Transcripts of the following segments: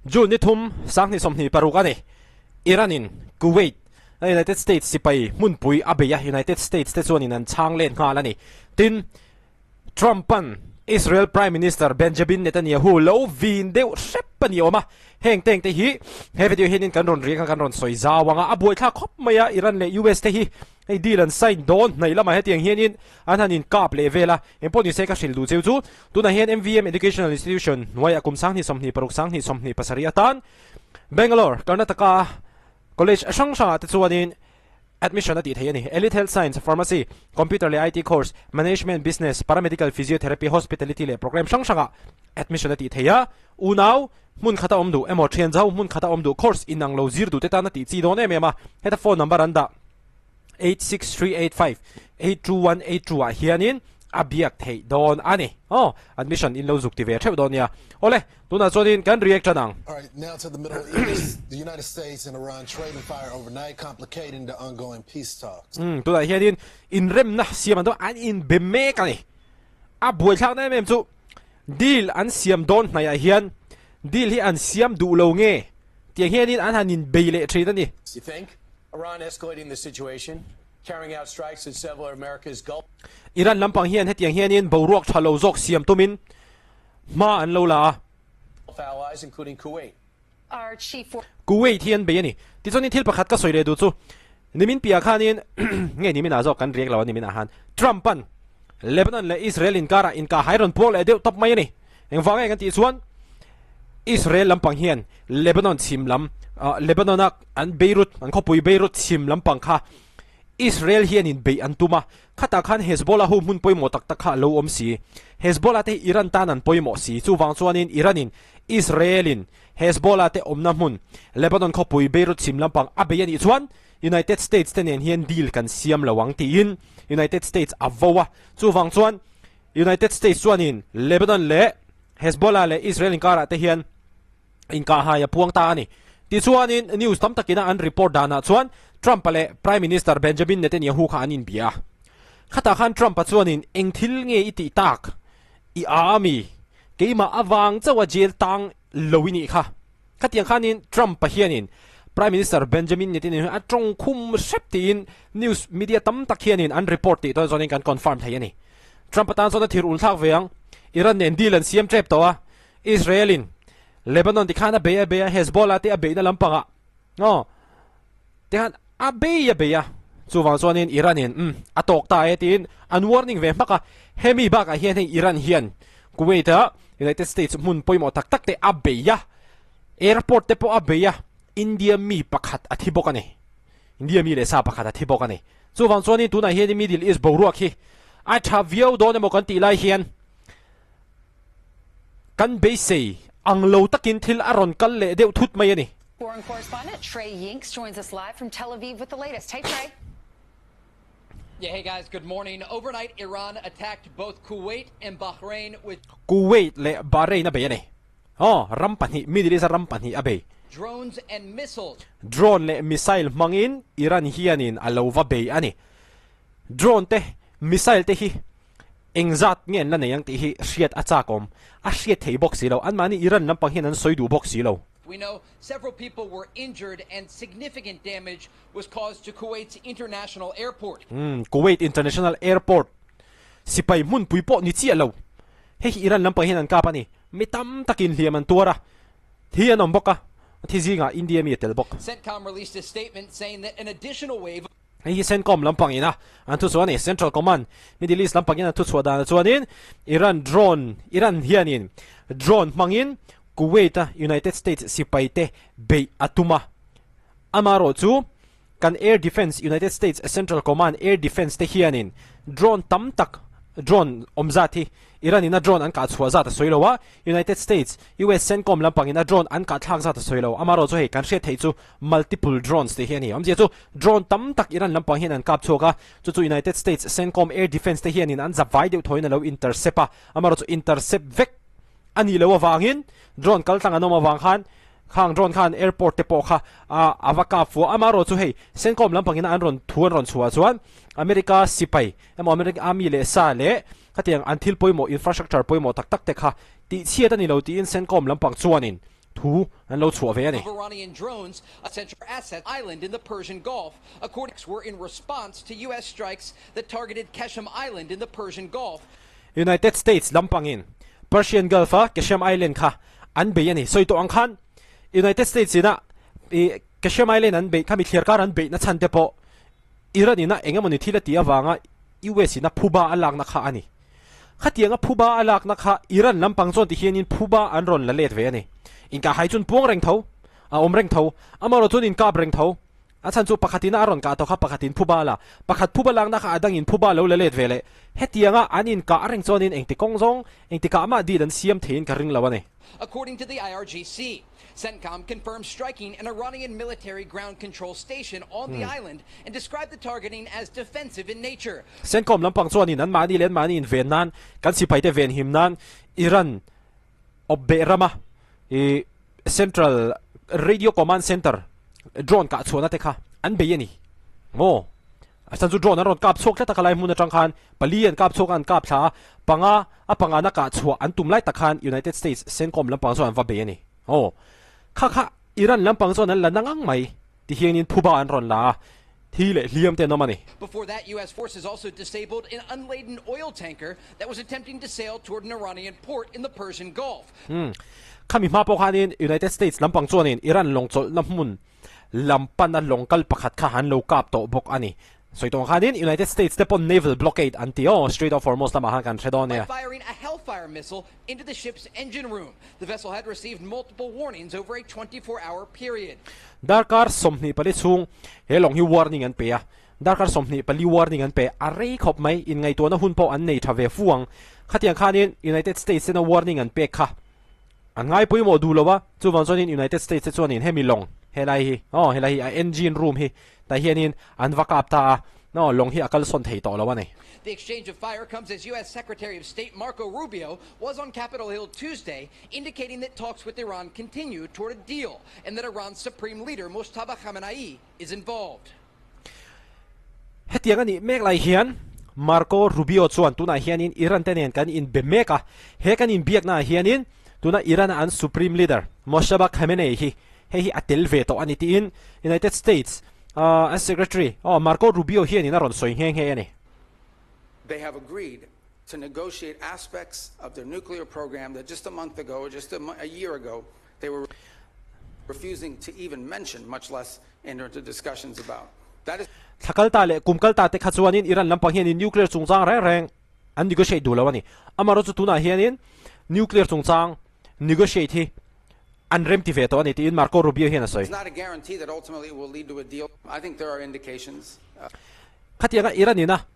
June ni thum, 2026 a ni. Iran in Kuwait a United States sipai hmunpui a bei a, United States te chuanin an chhang let nghal a ni. Tin, Trump-a'n Israel Prime Minister Benjamin Netanyahu lo vin deuh hrep a ni awm a, heng teng te hi he video hianin kan rawn riak a, kan rawn sawi zau ang a, a buaithlak khawp mai a, Iran leh US te hi hei deal an sign dawn hnaih lamah hetiang hianin an han inkap leh vel a, engpawh nise ka hrilh duh cheu chu tunah hian MVM Educational Institution hnuaiah kum 2026 2027 atan Bangalore, Karnataka College hrang hrangah te chuanin Admission a tih theih a ni. Elite Health Science, Pharmacy, Computer leh IT Course, Management, Business, Paramedical, Physiotherapy, Hospitality leh Program hrang hrangah admission a tih theih a. Unau hmun khata awm duh emaw thian zau hmun khata awm duh course inang lo zir duh te tan a tih chi dawn em em a. Heta phone number an dah 86385 82182 ah hianin a biak theih dawn a ni. Aw, admission in lo zuk ti ve theuh dawn nia. Awle, tunah chuanin kan react tan ang. All right, now to the Middle East. The United States and Iran trading fire overnight, complicating the ongoing peace talks. Umm, tunah hianin inremna siam an dawn, an inbe mek a ni. A buaithlakna em em chu deal an siam dawn hnaihah hian deal hi an siam duh lo nge tiang hianin an han inbei leh thin a ni. You think Iran escalating the situation, carrying out strikes at several of America's Gulf. Iran lampang hian hetiang hianin boruak tha lo zawk siam tumin hma an lo la a. Allies including Kuwait. Our chief for. Kuwait hi an bei a ni. Tichuanin thil pakhat ka sawi leh duh chu nimin piah khanin nge nimin ah zawk kan riak lo a nimin ah han Trump-a'n Lebanon leh Israel inkarah inkahhai rawn puak leh deuh tawp mai a ni. Engvang nge kan tih chuan Israel lampang hian Lebanon chhim lam Lebanon-a an Beirut an khawpui Beirut chhim lampang kha Israel hianin beih an tum a, khatah khan Hezbollah ho hmun pawimawh tak tak kha a lo awm si. Hezbollah te hi Iran tan an pawimawh si. Chuvang chuanin Iran-in Israel-in Hezbollah te awmna hmun Lebanon khawpui Beirut chhim lampang a bei a nih chuan United States te nen hian deal kan siam lo ang tiin United States a vo a. Chuvang chuan United States chuanin Lebanon leh Hezbollah leh Israel inkarah te hian inkahhai a puang ta a ni. Tichuanin news tam takina an report danah chuan Trump-a leh Prime Minister Benjamin Netanyahu kha an inbia a. Khatah khan Trump-a chuanin eng thil nge i tih tak? I a ami? Keimah avang chauha jail tang lo i nih kha. Khatiang khanin Trump-a hianin Prime Minister Benjamin Netanyahu a tawng khum hrep tiin news media tam tak hianin an report tih tawn zawnin kan confirm thei a ni. Trump-a tan chuan a thir ulthlak ve ang. Iran nen deal an siam tep tawh a. Israel-in Lebanon ti khan a bei a bei a, Hezbollah te a beihna lampangah aw ti khan a bei a bei a, chuvang chuanin Iran-in umm a tawk ta e tiin an warning ve hmak a, hemi bakah hian hei Iran hian Kuwait-a United States hmun pawimawh tak tak te a bei a, airport te pawh a bei a, India mi pakhat a thi bawk a ni. India mi leh sa pakhat a thi bawk a ni. Chuvang chuanin tunah hian Middle East boruak hi a tha viau dawn emaw kan tih lai hian Kan beisei ang lo takin thil a rawn kal leh deuh thut mai a ni. Foreign correspondent Trey Yingst joins us live from Tel Aviv with the latest. Hey Trey. Yeah, hey guys, good morning. Overnight, Iran attacked both Kuwait and Bahrain with. Kuwait leh Bahrain a bei a ni. Aw, ram pahnih, Middle East a ram pahnih a bei. Drones and missiles. Drone leh missile hmangin Iran hianin a lo va bei a ni. Drone te, missile te hi Engzat nge an la nei ang tih hi hriat a chak awm. A hriat thei bawk si lo. Anmahni Iran lampang hian an sawi duh bawk si lo. We know several people were injured and significant damage was caused to Kuwait's international airport. Umm, Kuwait International Airport sipai hmunpui pawh ni chiah lo. Hei hi Iran lampang hian an kap a ni. Mi tam takin hliam an tuar a, thi an awm bawk a, thi zingah India mi a tel bawk. CENTCOM released a statement saying that an additional wave of. Hei hi CENTCOM lampang ina an thuchhuah a ni. Central Command, Middle East lampang in an thuchhuah danah chuanin Iran drone, Iran hianin drone hmangin Kuwait-a United States sipaite beih a tum a. Amaherawh chu kan Air Defence, United States Central Command Air Defence te hianin drone tam tak, drone awm zat hi Iran in a drone an kah chhuah zat a sawi lo a, United States, US CENTCOM lampangin a drone an kah thlak zat a sawi lo. Amaherawh chu hei kan hriat theih chu multiple drones tih hi a ni. Awmzia chu drone tam tak Iran lampang hian an kap chhuak a, chu chu United States CENTCOM air defence te hianin an zap vai deuh thawiin a lo intercept a, amaherawh chu intercept vek a nih loh avangin drone kal tlang an awm avang khan khang drone khan airport te pawh kha a va kap fuh a. Amaherawh chu hei CENTCOM lampangin an rawn thu an rawn chhuah chuan America sipai emaw American army leh sa leh Khatiang an thil pawimawh, infrastructure pawimawh tak tak te kha tihchhiat a ni lo tiin CENTCOM lampang chuanin Thu an lo chhuah ve a ni. Of Iranian drones essential asset island in the Persian Gulf, according were in response to US strikes that targeted Qeshm Island in the Persian Gulf. United States lampangin Persian Gulf-a Qeshm Island kha an bei a ni. Sawi tawh ang khan United States ina i Qeshm Island an beih kha mi thliarkar an beihna chhan te pawh Iran ina eng emawni thil a tih avanga US ina phuba a lakna kha a ni. Khatianga phuba a lakna kha Iran lampang chuan ti hianin phuba an rawn la let ve a ni. Inkahhai chuan puang reng tho, a awm reng tho, amaherawh chuan inkap reng tho. A chhan chu pakhatin a rawn kah tawh kha pakhatin phuba a la, pakhat phuba lakna kha a dangin phuba lo la let ve leh. Hetianga an inkah reng chuanin engti kawng zawng, engti kah mah deal an siam theiin ka ring lo a ni. According to the IRGC, CENTCOM confirmed striking an Iranian military ground control station on the island and described the targeting as defensive in nature. CENTCOM lampang chuanin an mahni leh an mahni inven nan, kan sipaite venhim nan Iran awpbeh rama i Central Radio Command Center drone kah chhuahna te kha an bei a ni maw? A chhan chu drone an rawn kap chhuak tlat a khalai hmun atang khan pali an kap chhuak a an kap thla a, panga a pangana kah chhuah an tum lai tak khan United States CENTCOM lampang chuan an va bei a ni. Aw, kha kha Iran lampang chuan an la na ngang mai ti hianin phuba an rawn la a, thi leh hliam te an awm a ni. Before that, US forces also disabled an unladen oil tanker that was attempting to sail toward an Iranian port in the Persian Gulf. Umm, khami hma pawh khanin United States lampang chuanin Iran lawng chawlhna hmun lam pana lawng kal pakhat kha an lo kap tawh bawk a ni. Sawi tawh ang khanin United States te pawn naval blockade an ti aw, Strait of Hormuz lamah khan kan hre dawn nia. By firing a Hellfire missile into the ship's engine room. The vessel had received multiple warnings over a 24-hour period. Darkar 24 chhung he lawng hi warning an pe a, darkar 24 warning an pe a rei khawp mai, inngaihtuahna hun pawh an nei tha ve fu ang. Khatiang khanin United States tena warning an pek kha An ngai pawimawh duh lo a, chuvang chuanin United States te chuanin hemi lawng helai hi, aw helai hi a engine room hi tah hianin an va kap ta a, aw lawng hi a kalsawn thei tawh lo a ni. The exchange of fire comes as US Secretary of State Marco Rubio was on Capitol Hill Tuesday indicating that talks with Iran continue toward a deal and that Iran's supreme leader Mojtaba Khamenei is involved. Hetiang a nih mek lai hian Marco Rubio chuan tunah hianin Iran te nen kan inbe mek a, he kan inbiaknaah hianin tuna Iran-a an supreme leader Mojtaba Khamenei hi hei hi a tel ve tawh a ni tiin United States an secretary Marco Rubio hianin a rawn sawi nghe nghe a ni. They have agreed to negotiate aspects of their nuclear program that just a month ago or just a year ago they were refusing to even mention, much less enter into discussions about. That is. Thla kal ta leh kum kal ta te kha chuanin Iran lampang hianin nuclear chungchang reng reng an negotiate duh lo a ni. Amaherawhchu tunah hianin nuclear chungchang negotiate hi an remti ve tawh a ni tiin Marco Rubio hian a sawi. It's not a guarantee that ultimately it will lead to a deal. I think there are indications. Khatianga Iran ina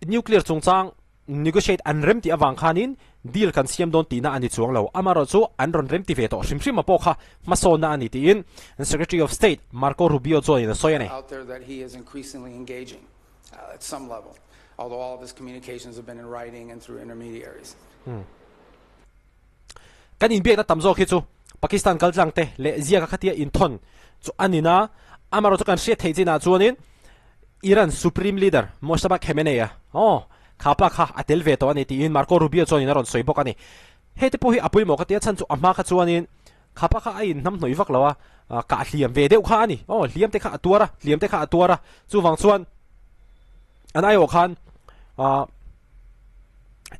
nuclear chungchang Negotiate an rem tih avang khanin deal kan siam dawn tihna a ni chuang lo. Amaherawhchu an rawn rem ti ve tawh hrim hrim a pawh kha hmasawnna a ni tiin Secretary of State Marco Rubio chuanin a sawi a ni. out there that he is increasingly engaging at some level, although all of his communications have been in writing and through intermediaries. Kan inbiakna tam zawk hi chu Pakistan kaltlang te leh ziaka khatia inthawn chu a ni na. Amaherawhchu kan hriat theih chinah chuanin Iran Supreme Leader Mojtaba Khamenei a aw kha pa kha a tel ve tawh a ni tiin Marco Rubio chuanin a rawn sawi bawk a ni. Hei te pawh hi a pawimawh ka ti a chhan chu a hma kha chuanin kha pa kha a inhnam hnawih vak lo a, kah hliam ve deuh kha a ni. Aw hliam te kha a tuar a, hliam te kha a tuar a, chuvang chuan an aiawh khan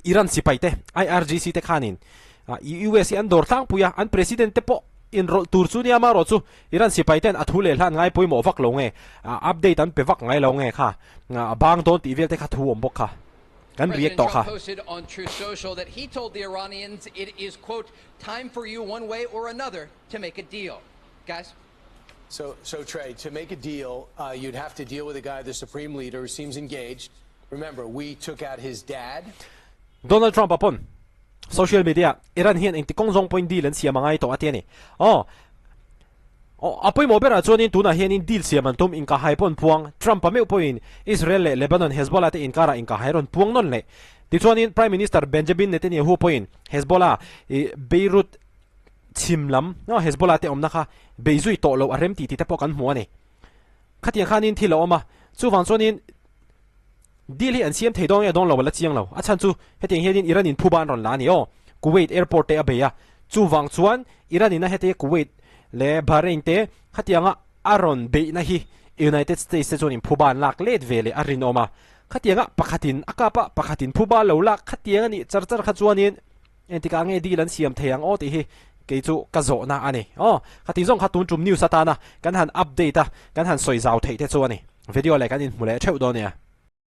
Iran sipai te IRGC te khanin US hi an dawr tlangpui a, an president te pawh inrawlh tur chu nia marawh chu Iran sipai ten a thu leh hlan ngai pawimawh vak lo nge, update an pe vak ngai lo nge kha a bang dawn tih vel te kha thu awm bawk kha kan President react tawh Trump kha. posted on Truth Social that he told the Iranians it is, quote, time for you one way or another to make a deal. Guys? So, so Trey, to make a deal, uh, you'd have to deal with a guy, the supreme leader, who seems engaged. Remember, we took out his dad. Donald Trump a pawn social media Iran hian engti kawng zawng pawhin deal an siam a ngai tawh a ti a ni. Aw, aw, a pawimawh berah chuanin tunah hianin deal siam an tum inkahhai pawh an puang. Trump a meuh pawhin Israel leh Lebanon Hezbollah te inkarah inkahhai rawn puang nawn leh. Tichuanin Prime Minister Benjamin Netanyahu pawhin Hezbollah i Beirut chhim lam Hezbollah te awmna kha bei zui tawh loh a rem tih tih te pawh kan hmu a ni. Khatiang khanin thil a awm a, chuvang chuanin deal hi an siam thei dawn nge dawn lo a la chiang lo. A chhan chu hetiang hianin Iran in phuba an rawn la a ni aw. Kuwait airport te a bei a, Chuvang chuan Iran in a heti Kuwait leh Bahrain te khatianga a rawn beihna hi United States te chuan in phuba an lak let ve leh a rinawm a. Khatianga pakhatin a kap a, pakhatin phuba lo lak khatiang a nih char char kha chuanin engtikah nge deal an siam thei ang aw tih hi kei chu ka zawhna a ni. Aw, khati zawng kha tun tum news atana kan han update a, kan han sawi zau theih te chu a ni. Video leh kan inhmu leh theuh dawn nia.